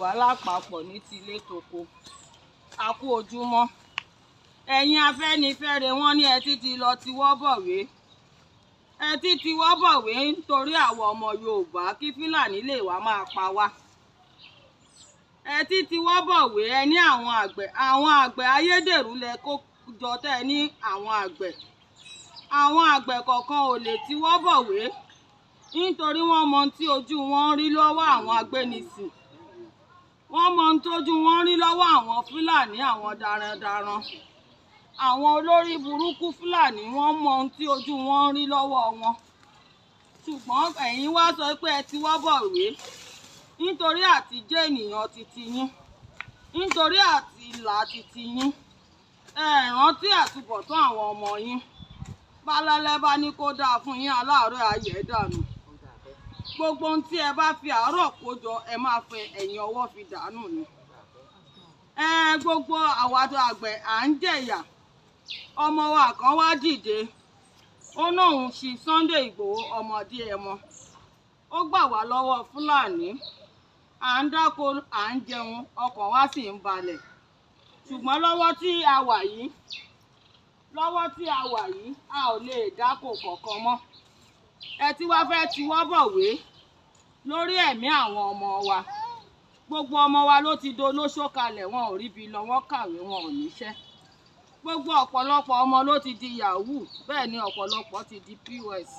Yorùbá lápapọ̀ ní tilé toko, a kú ojúmọ́. Ẹ̀yin Afẹ́nifẹ́re, wọ́n ní ẹ ti lọ tiwọ́ bọ̀wé, ẹ ti tiwọ́ bọ̀wé nítorí àwọn ọmọ Yorùbá kí Fúlàní lè wá máa pa wá. Ẹ ti tiwọ́ bọ̀wé, ẹ ní àwọn àgbẹ̀, àwọn àgbẹ̀ ayédèrú lẹ kó jọ tẹ́ ẹ ní àwọn àgbẹ̀. Àwọn àgbẹ̀ kọ̀ọ̀kan ò lè tiwọ́ bọ̀wé nítorí wọ́n mọ ohun tí ojú wọn ń rí lọ́wọ́ àwọn agbénisìn, wọ́n mọ ohun tójú wọn ń rí lọ́wọ́ àwọn Fúlàní, àwọn darandaran, àwọn olórí burúkú Fúlàní. Wọ́n mọ ohun tí ojú wọn ń rí lọ́wọ́ wọn. Ṣùgbọ́n ẹ̀yin wá sọ pé ẹ tiwọ́ bọ̀wé nítorí àti jẹ́ ènìyàn titi yín, nítorí àti ìlà titi yín. Ẹ rántí àtúbọ̀tán àwọn ọmọ yín. Bálálẹ́ bá ní kó dáa fún yín, aláàárọ̀ ayẹ̀ dànù. Gbogbo ohun tí ẹ bá fi àárọ̀ kó jọ, ẹ máa fẹ ẹ̀yìn ọwọ́ fi dànù ni. Ẹ gbogbo àwa àgbẹ̀ à ń jẹ̀yà. Ọmọ wa kan wá dìde, ó náà ń ṣi Sunday Ìgbòho ọmọdé ẹ mọ, ó gbà wá lọ́wọ́ Fúlàní. À ń dáko, à ń jẹun, ọkàn wa sì ń balẹ̀. Ṣùgbọ́n lọ́wọ́ tí a wà yìí, lọ́wọ́ tí a wà yìí, a ò lè dáko kankan mọ́. Ẹ tí wá fẹ́ tiwọ́ bọ̀wé lórí ẹ̀mí àwọn ọmọ wa. Gbogbo ọmọ wa ló ti dolóṣó kalẹ̀, wọn ò ríbi lọ, wọ́n kàwé, wọn ò níṣẹ́. Gbogbo ọ̀pọ̀lọpọ̀ ọmọ ló ti di yahoo, bẹ́ẹ̀ ni ọ̀pọ̀lọpọ̀ ti di POS.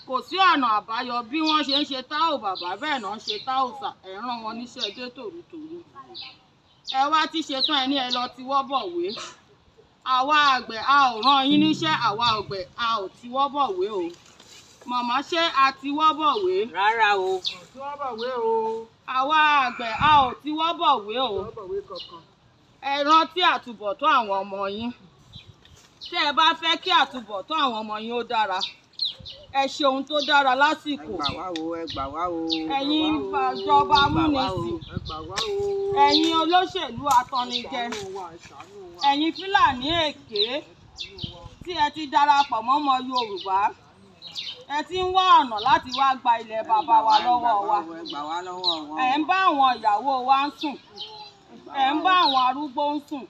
Kò sí ọ̀nà àbáyọ. Bí wọ́n ṣe ń ṣe tá ò bàbá, bẹ́ẹ̀ náà ń ṣe tá ò sà. Ẹ̀ rán wọn níṣẹ́ dé tòrutòru. Ẹ wá ti ṣetán, ẹ ní ẹ lọ tiwọ́ bọ̀wé. Àwa àgbẹ̀, a ò rán yín níṣẹ́. Àwa àgbẹ̀, a ò tiwọ́ bọ̀wé o. Màmá, ṣé a tiwọ́ bọ̀wé? Rárá o. Tiwọ́ bọ̀wé o. Àwa àgbẹ̀, a ò tiwọ́ bọ̀wé o. Tiwọ́ bọ̀wé kankan. Ẹ rántí àtúbọ̀tán àwọn ọmọ yín. Tẹ́ ẹ bá fẹ́ kí àtúbọ̀tán àwọn ọmọ yín ó dára, ẹ ṣe ohun tó dára lásìkò. Ẹ gbà wá o, ẹ gbà wá o. Ẹ̀yin ìjọba amúnisìn, Ẹ gbà wá o. ẹ̀yin olóṣèlú atannijẹ, Ṣàánú wa, ṣàánú wa. ẹ̀yin Fúlàní èké tí ẹ ti darapọ̀ mọ́ ọmọ Yorùbá, ẹ ti ń wá ọ̀nà láti wá gba ilẹ̀ bàbá wa lọ́wọ́ wa. Ẹ gbà wá lọ́wọ́ wọn. Ẹ̀ ń bá àwọn ìyàwó wa ń sùn, ẹ̀ ń bá àwọn arúgbó ń sùn,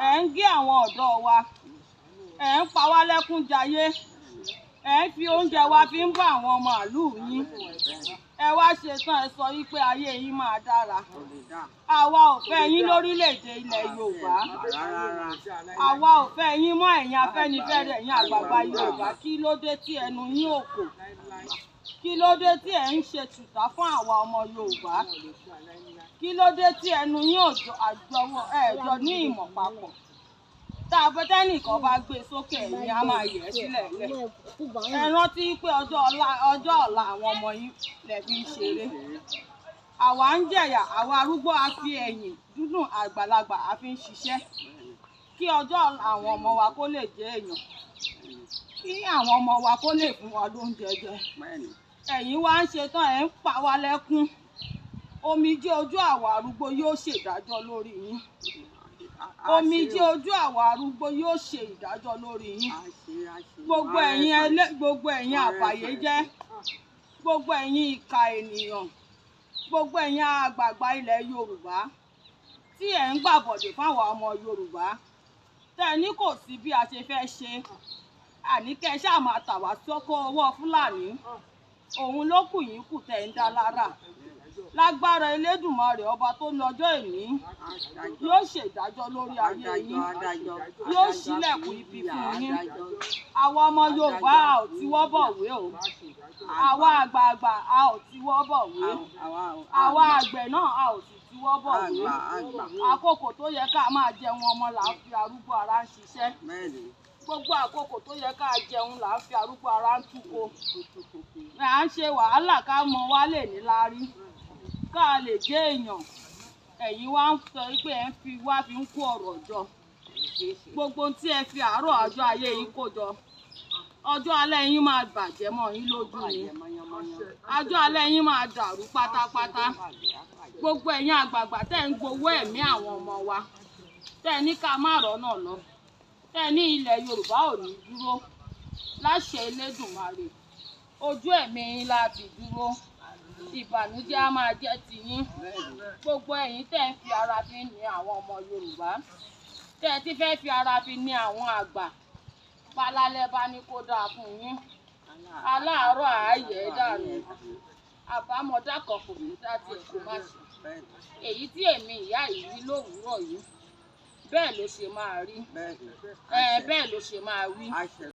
ẹ̀ ń gé àwọn ọ̀dọ́ wa, ẹ̀ ń pa wá lẹ́kún jayé, ẹ̀ ń fi oúnjẹ wa fi ń bá àwọn màálùú yín. Ẹ wá ṣetán, ẹ sọ wípé ayé yín máa dára. Àwa ò fẹ́ yín lórílẹ̀‐èdè ilẹ̀ Yorùbá. Àwa ò fẹ́ yín mọ́. Ẹ̀yin Afẹ́nifẹ́re, ẹ̀yin àgbààgbà Yorùbá, kí ló dé tí ẹnu yín ò kò? Kí ló dé tí ẹ̀ ń ṣe tùtà fún àwa ọmọ Yorùbá? Kí ló dé tí ẹnu yín ò jọ àjọwọ́ ẹ̀ jọ ní ìmọ̀ papọ̀? Tá a fẹ́ tẹ́nìkan bá gbé sókè, ẹ̀yin á máa yẹ̀ ẹ́ sílẹ̀ lẹ̀. Ẹ rántí pé ọjọ́ ọ̀la àwọn ọmọ yín lẹ̀ fi ń ṣeré. Àwa ń jẹ̀yà, àwa arúgbó, a fi ẹ̀yìn dúdùn àgbàlagbà a fi ń ṣiṣẹ́ kí ọjọ́ ọ̀la àwọn ọmọ wa kó lè jẹ́ èèyàn, kí àwọn ọmọ wa kó lè fún wa lóúnjẹ jẹ. Ẹ̀yin wá ń ṣetán, ẹ̀ ń pa wá lẹ́kún. Omijé ojú àwa arúgbó yóò ṣèdájọ́ lórí yín. Omijé ojú àwa arúgbó yóò ṣe ìdájọ́ lórí yín. Gbogbo ẹ̀yin ẹlẹ́, gbogbo ẹ̀yin àbàyéjẹ́, gbogbo ẹ̀yin ìkà ènìyàn, gbogbo ẹ̀yin àgbààgbà ilẹ̀ Yorùbá tí ẹ̀ ń gbàbọ̀dè fáwọn ọmọ Yorùbá, tẹ́ ẹ ní kò sí bí a ṣe fẹ́ ṣe, àní kẹ́ ẹ ṣáà máa tà wá sọ́kọ́ ọwọ́ Fúlàní, òun ló kù yín kù tẹ́ ń dá lára. Lágbára Elédùmarè, ọba tó lọ́jọ́ ìní yóò ṣèdájọ́ lórí ayé yín, yóò ṣílẹ̀kùn ibi fún yín. Àwa ọmọ Yorùbá, a ò tiwọ́ bọ̀wé o. Àwa àgbààgbà, a ò tiwọ́ bọ̀wé. Àwa àgbẹ̀ náà, a ò sì tiwọ́ bọ̀wé. Àkókò tó yẹ ká máa jẹun ọmọ là ń fi arúgbó ara ń ṣiṣẹ́. Gbogbo àkókò tó yẹ ká jẹun là ń fi arúgbó ara ń túko. À ń ṣe wàhálà ká mọ wá lè ní láárí, ká lè jẹ́ èèyàn. Ẹ̀yin wá ń sọ pé ẹ̀ ń fi wá fi ń kó ọ̀rọ̀ jọ. Gbogbo ohun tí ẹ fi àárọ̀ ọjọ́ ayé yín kó jọ, ọjọ́ alẹ́ yín máa bàjẹ́ mọ́ yín lójú ni. Ọjọ́ alẹ́ yín máa dàrú pátápátá. Gbogbo ẹ̀yin àgbààgbà tẹ́ ń gbowó ẹ̀mí àwọn ọmọ wa, tẹ́ ní ká má rọ́nà lọ, tẹ́ ní ilẹ̀ Yorùbá ò ní dúró, láṣẹ Elédùmarè, ojú ẹ̀mí yín láti dúró. Ìbànújẹ́ á máa jẹ́ tiyín. Bẹ́ẹ̀ni. Gbogbo ẹ̀yin tẹ́ ń fi ara fi ní àwọn ọmọ Yorùbá, tẹ́ ẹ ti fẹ́ fi ara fi ní àwọn àgbà, balálẹ́ bá ní kó dáa fún yín, aláàárọ̀ ààyè dànù, àbámọ̀dá kan kò ní dá tiẹ̀ kó má ṣe. Bẹ́ẹ̀ni. Èyí tí èmi ìyá yìí wí lówùúrọ̀ yìí, bẹ́ẹ̀ ló ṣe máa rí. Bẹ́ẹ̀ni. Bẹ́ẹ̀ ló ṣe máa wí. Àṣẹ.